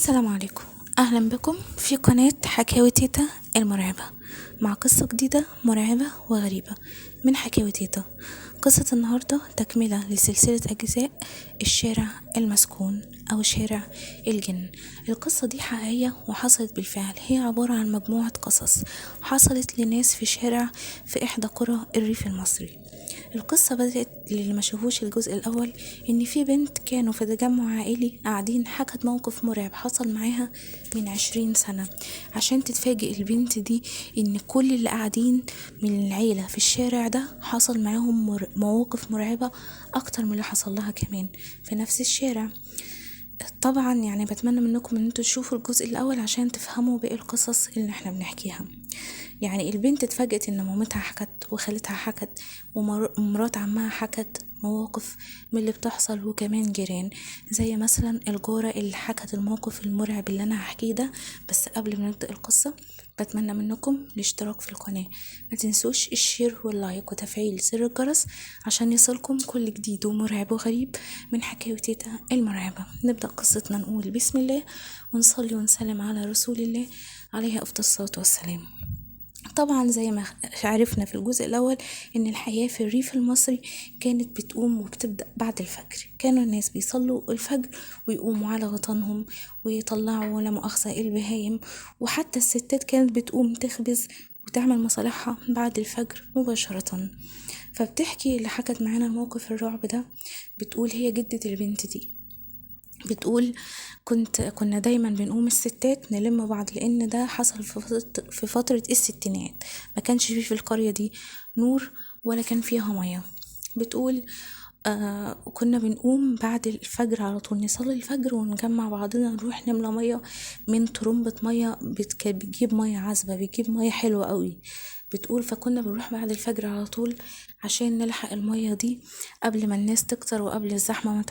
السلام عليكم، أهلا بكم في قناة حكاوي تيتا المرعبة مع قصة جديدة مرعبة وغريبة من حكاوي تيتا. قصة النهاردة تكملة لسلسلة أجزاء الشارع المسكون أو شارع الجن. القصة دي حقيقية وحصلت بالفعل، هي عبارة عن مجموعة قصص حصلت لناس في شارع في إحدى قرى الريف المصري. القصة بدأت للي ما شافوش الجزء الأول، إن في بنت كانوا في تجمع عائلي قاعدين، حكت موقف مرعب حصل معاها من 20 سنة، عشان تتفاجئ البنت دي إن كل اللي قاعدين من العيلة في الشارع ده حصل معاهم مواقف مرعبة أكتر من اللي حصل لها كمان في نفس الشارع. طبعا يعني بتمنى منكم إن انتوا تشوفوا الجزء الأول عشان تفهموا باقي القصص اللي احنا بنحكيها. يعني البنت اتفاجئت ان مامتها حكت وخالتها حكت ومرات عمها حكت مواقف من اللي بتحصل، وكمان جيران زي مثلا الجارة اللي حكت الموقف المرعب اللي انا هحكيه ده. بس قبل ما نبدأ القصة بتمنى منكم الاشتراك في القناة، ما تنسوش ال share وال like وتفعيل زر الجرس عشان يصلكم كل جديد ومرعب وغريب من حكاوي تيتا المرعبة. نبدأ قصتنا، نقول بسم الله ونصلي ونسلم على رسول الله عليه أفضل الصلاة والسلام. طبعا زي ما عرفنا في الجزء الأول إن الحياة في الريف المصري كانت بتقوم وبتبدأ بعد الفجر. كانوا الناس بيصلوا الفجر ويقوموا على غطانهم ويطلعوا لا مؤاخذة البهايم، وحتى الستات كانت بتقوم تخبز وتعمل مصالحها بعد الفجر مباشرة. فبتحكي اللي حكت معانا الموقف الرعب ده، بتقول هي جدة البنت دي، بتقول كنا دايما بنقوم الستات نلم بعض، لان ده حصل في فترة الستينات، ما كانش فيه في القرية دي نور ولا كان فيها مية. بتقول كنا بنقوم بعد الفجر على طول نصلي الفجر ونجمع بعضنا نروح نملى مية من طرمبة مية بتجيب مية عذبة، بتجيب مية حلوة قوي. بتقول فكنا بنروح بعد الفجر على طول عشان نلحق المية دي قبل ما الناس تكتر وقبل الزحمة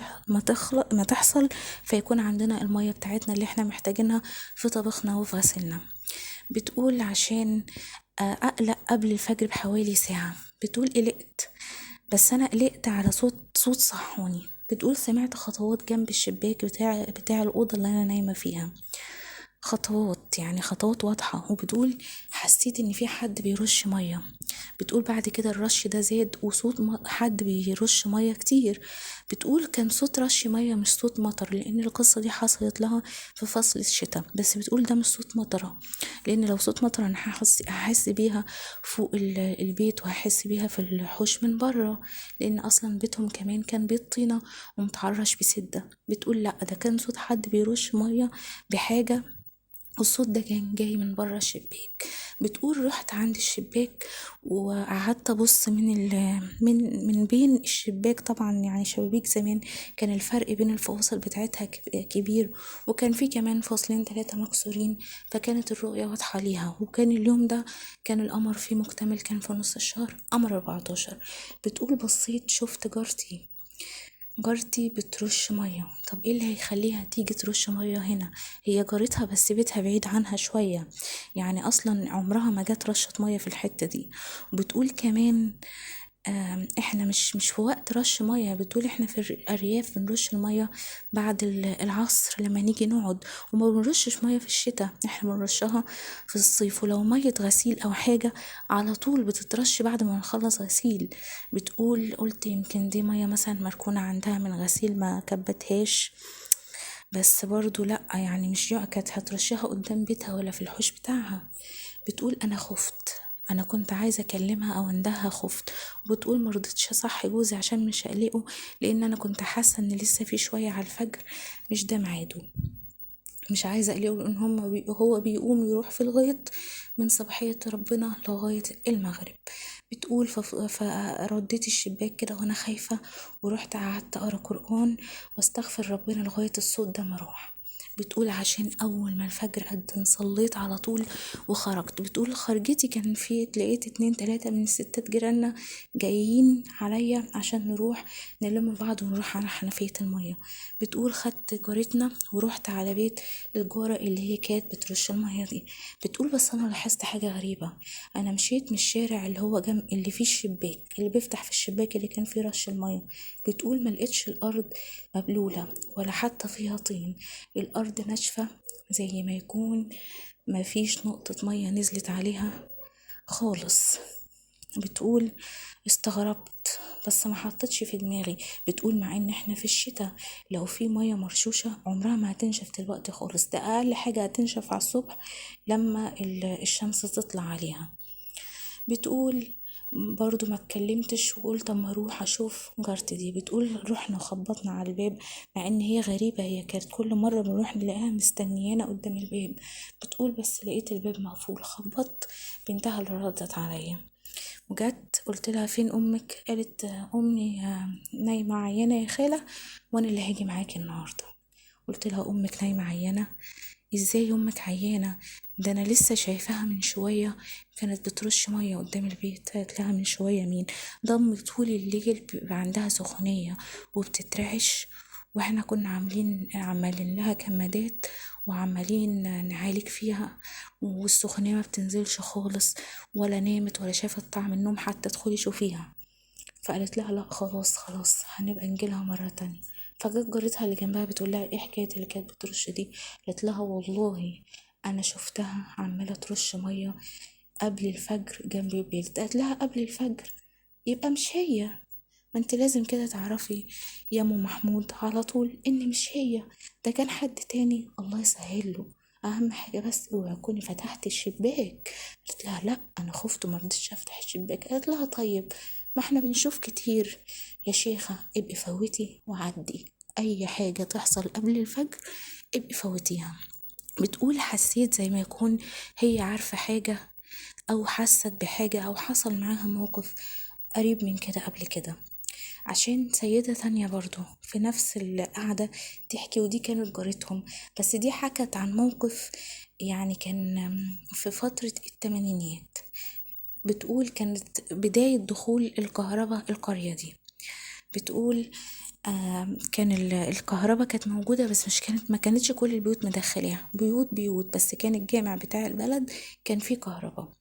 ما تحصل، فيكون عندنا المية بتاعتنا اللي احنا محتاجينها في طبخنا وفي غسلنا. بتقول عشان أقلق قبل الفجر بحوالي ساعة. بتقول قلقت، بس أنا قلقت على صوت صحوني. بتقول سمعت خطوات جنب الشباك بتاع الأوضة اللي أنا نايمة فيها، خطوات يعني خطوات واضحة. وبتقول حسيت إن في حد بيرش مية. بتقول بعد كده الرش ده زاد وصوت حد بيرش مية كتير. بتقول كان صوت رش مية مش صوت مطر، لأن القصة دي حصلت لها في فصل الشتاء، بس بتقول ده مش صوت مطرة، لأن لو صوت مطر أنا هحس بيها فوق البيت وهحس بيها في الحوش من بره، لأن أصلا بيتهم كمان كان بيت طينة ومتعرش بسدة. بتقول لأ، ده كان صوت حد بيرش مية بحاجة، والصوت ده كان جاي من بره الشباك. بتقول رحت عند الشباك وقعدت ابص من بين الشباك. طبعا يعني شبابيك زمان كان الفرق بين الفواصل بتاعتها كبير، وكان في كمان فاصلين 3 مكسورين، فكانت الرؤية واضحة ليها. وكان اليوم ده كان القمر فيه مكتمل، كان في نص الشهر قمر 14. بتقول بصيت شفت جارتي بترش مية. طب ايه اللي هيخليها تيجي ترش مية هنا؟ هي جارتها بس بيتها بعيد عنها شوية، يعني اصلا عمرها ما جت رشت مية في الحتة دي. وبتقول كمان احنا مش في وقت رش مية. بتقول احنا في الارياف بنرش المية بعد العصر لما نيجي نقعد، وما بنرشش مية في الشتاء، احنا بنرشها في الصيف، ولو مية غسيل او حاجة على طول بتترش بعد ما نخلص غسيل. بتقول قلت يمكن دي مية مثلا مركونة عندها من غسيل ما كبتهاش، بس برضو لا، يعني مش كانت هترشها قدام بيتها ولا في الحوش بتاعها. بتقول انا خفت، انا كنت عايزه اكلمها او عندها، خفت. وبتقول مرضتش اصحي جوزي عشان مش اقلقه، لان انا كنت حاسه ان لسه في شويه على الفجر، مش ده ميعاده، مش عايزه اقلقه، لان هو بيقوم يروح في الغيط من صباحيه ربنا لغايه المغرب. بتقول فرديت الشباك كده وانا خايفه، ورحت قعدت اقرا قران واستغفر ربنا لغايه الصوت ده ما راح. بتقول عشان اول ما الفجر أذن صليت على طول وخرجت. بتقول خرجتي كان في لقيت 2 3 من الستات جيراننا جايين عليا عشان نروح نلم بعض ونروح على حنفية المية. بتقول خدت جارتنا ورحت على بيت الجارة اللي هي كانت بترش المية دي. بتقول بس انا لاحظت حاجة غريبة، انا مشيت من الشارع اللي هو جنب اللي فيه الشباك، اللي بيفتح في الشباك اللي كان فيه رش المية. بتقول ما لقيتش الارض مبلولة ولا حتى فيها طين، الارض الأرض ناشفة زي ما يكون ما فيش نقطة مية نزلت عليها خالص. بتقول استغربت بس ما حطيتش في دماغي. بتقول مع ان احنا في الشتاء لو في مية مرشوشة عمرها ما هتنشف دلوقتي خالص، ده اقل حاجة هتنشف على الصبح لما الشمس تطلع عليها. بتقول برضو ما اتكلمتش وقلت اما اروح اشوف جارتي دي. بتقول رحنا وخبطنا على الباب، مع ان هي غريبة، هي كانت كل مرة بنروح نلاقيها مستنيانا قدام الباب. بتقول بس لقيت الباب مقفول، خبطت، بنتها اللي ردت عليا وجت، قلت لها فين امك؟ قالت امي نايمة عيانة يا خالة، وانا اللي هاجي معاكي النهاردة. قلت لها امك نايمة عيانة؟ ازاي امك عيانة؟ ده انا لسه شايفاها من شوية كانت بترش مية قدام البيت. قالت لها من شوية مين؟ ضم طول الليل بيبقى عندها سخونية وبتترعش، واحنا كنا عمالين لها كمادات وعمالين نعالج فيها، والسخونية ما بتنزلش خالص، ولا نامت ولا شافت طعم النوم حتى، ادخلي شوفيها. فقالت لها لا خلاص خلاص هنبقى نجيلها مرة تانية. فجت جارتها اللي جنبها بتقول لها ايه حكاية اللي كانت بترش دي؟ قالت لها والله انا شفتها عمالة ترش مية قبل الفجر جنب البيت. قالت لها قبل الفجر؟ يبقى مش هي، ما انت لازم كده تعرفي يا ام محمود على طول ان مش هي، ده كان حد تاني، الله يسهله، اهم حاجة بس اوعي تكوني فتحتي الشباك. قالت لها لا انا خفت وما رضيتش افتح الشباك. قالت لها طيب ما احنا بنشوف كتير يا شيخة، ابقي فوتي وعدي، اي حاجة تحصل قبل الفجر ابقي فوتيها. بتقول حسيت زي ما يكون هي عارفة حاجة او حست بحاجة او حصل معاها موقف قريب من كده قبل كده. عشان سيدة تانية برضو في نفس القعدة تحكي، ودي كانت جارتهم، بس دي حكت عن موقف يعني كان في فترة التمانينات. بتقول كانت بداية دخول الكهرباء القرية دي. بتقول كان الكهرباء كانت موجودة بس مش كانت، ما كانتش كل البيوت مدخلاها، بيوت بس كان الجامع بتاع البلد كان فيه كهرباء.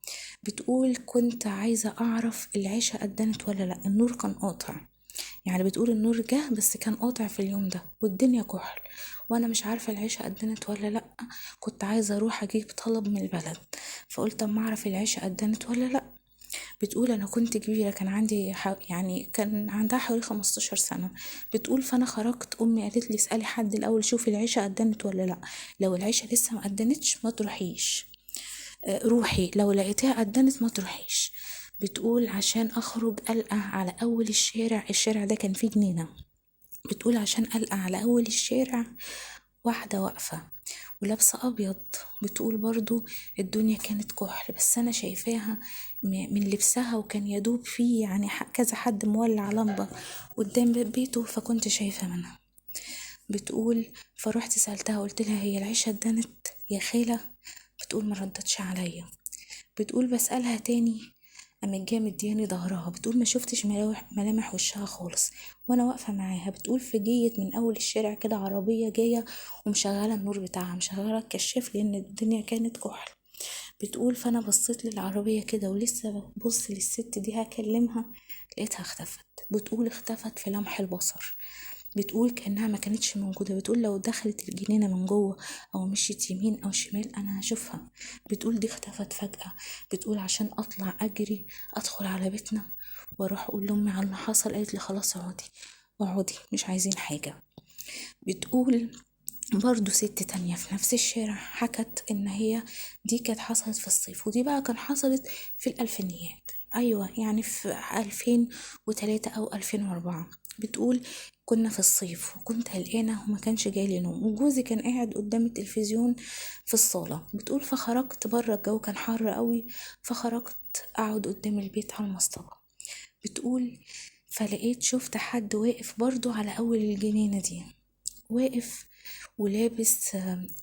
بتقول كنت عايزة أعرف العشاء أدنت ولا لأ، النور كان قاطع، يعني بتقول النور جه بس كان قاطع في اليوم ده والدنيا كحل، وانا مش عارفة العشاء أدنت ولا لأ، كنت عايزة اروح اجيب طلب من البلد، فقلت اما اعرف العشاء أدنت ولا لأ. بتقول انا كنت كبيرة، كان عندي يعني كان عندها حوالي 15 سنة. بتقول فانا خرجت، امي قالت لي اسألي حد الاول شوفي العشاء أدنت ولا لأ، لو العشاء لسه ما أدنتش ما تروحيش، روحي، لو لقيتها أدنت ما تروحيش. بتقول عشان اخرج ألقى على اول الشارع، الشارع ده كان فيه جنينة، بتقول عشان ألقى على اول الشارع واحدة واقفة ولابسة ابيض. بتقول برضو الدنيا كانت كحل بس انا شايفاها من لبسها، وكان يدوب فيه يعني كذا حد مولع لمبة قدام بيته، فكنت شايفة منها. بتقول فروحت سألتها قلت لها هي العشاء ادنت يا خالة؟ بتقول ما ردتش عليا. بتقول بسألها تاني قامت جايه مدياني ظهرها. بتقول ما شفتش ملامح وشها خالص وانا واقفه معاها. بتقول فجيت من اول الشارع كده عربيه جايه ومشغله النور بتاعها، مشغله الكشاف لان الدنيا كانت كحل. بتقول فانا بصيت للعربيه كده ولسه ببص للست دي هكلمها، لقيتها اختفت. بتقول اختفت في لمح البصر، بتقول كأنها ما كانتش موجودة. بتقول لو دخلت الجنينة من جوه أو مشيت يمين أو شمال أنا هشوفها. بتقول دي اختفت فجأة. بتقول عشان أطلع أجري أدخل على بيتنا وأروح أقول لأمي على اللي حصل، قالت لي خلاص اقعدي اقعدي مش عايزين حاجة. بتقول برضو ست تانية في نفس الشارع حكت إن هي دي كانت حصلت في الصيف، ودي بقى كان حصلت في الألفينيات، أيوة يعني في 2003 أو 2004. بتقول كنا في الصيف وكنت قلقانة وما كانش جالي نوم، وجوزي كان قاعد قدام التلفزيون في الصالة. بتقول فخرجت بره، الجو كان حر قوي، فخرجت أقعد قدام البيت على المصطبة. بتقول فلقيت شفت حد واقف برضو على أول الجنينة دي، واقف ولابس،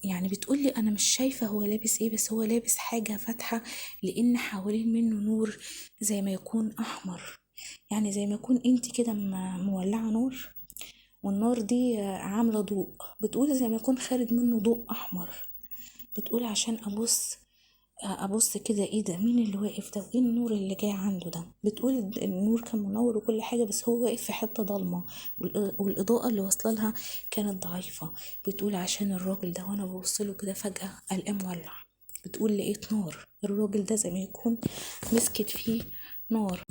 يعني بتقولي أنا مش شايفة هو لابس إيه، بس هو لابس حاجة فاتحة لأن حوالين منه نور زي ما يكون أحمر، يعني زي ما يكون انتي كده مولعة نور والنار دي عاملة ضوء. بتقول زي ما يكون خارج منه ضوء أحمر. بتقول عشان أبص ابص كده ايه ده، مين اللي واقف ده، وايه النور اللي جاي عنده ده؟ بتقول النور كان منور وكل حاجة، بس هو واقف في حتة ضلمة والاضاءة اللي واصله لها كانت ضعيفة. بتقول عشان الراجل ده وانا ببص له كده فجأة قلقان مولع. بتقول لقيت نار، الراجل ده زي ما يكون مسكت فيه نار.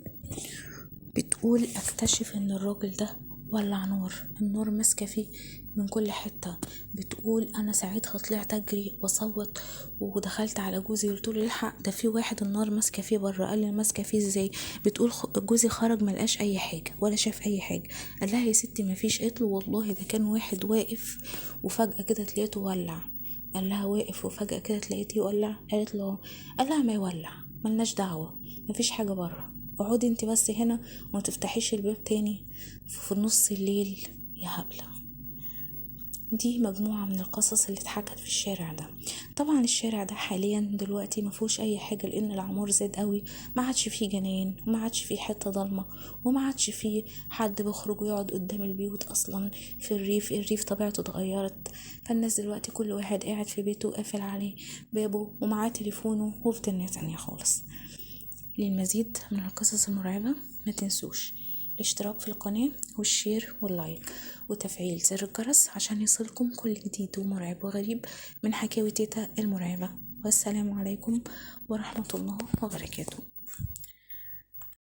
بتقول اكتشف ان الراجل ده ولع نار، النار ماسكه فيه من كل حتة. بتقول انا ساعتها طلعت اجري واصوت ودخلت على جوزي وقلت له الحق، ده في واحد النار ماسكه فيه بره. قال لي ماسكه فيه ازاي؟ بتقول جوزي خرج ما لقاش اي حاجة ولا شاف اي حاجة. قال لها يا ستي ما فيش. قالت له والله ده كان واحد واقف وفجاة كده تلاقيته ولع. قال لها واقف وفجاة كده تلاقيته يولع؟ قالت له. قال لها ما يولع، ملناش دعوه، ما فيش حاجة بره، اقعدي انت بس هنا وما تفتحيش الباب تاني في نص الليل يا هبلة. دي مجموعة من القصص اللي اتحكت في الشارع ده. طبعا الشارع ده حاليا دلوقتي ما فيهوش اي حاجة، لان العمار زاد قوي، ما عادش فيه جناين وما عادش فيه حتة ضلمة وما عادش فيه حد بيخرج ويقعد قدام البيوت اصلا. في الريف طبيعته اتغيرت، فالناس دلوقتي كل واحد قاعد في بيته وقافل عليه بابه ومعاه تليفونه وفي دنيا تانية خالص. للمزيد من القصص المرعبة ما تنسوش الاشتراك في القناة وال share وال like وتفعيل زر الجرس عشان يصلكم كل جديد ومرعب وغريب من حكاوي تيتا المرعبة. والسلام عليكم ورحمة الله وبركاته.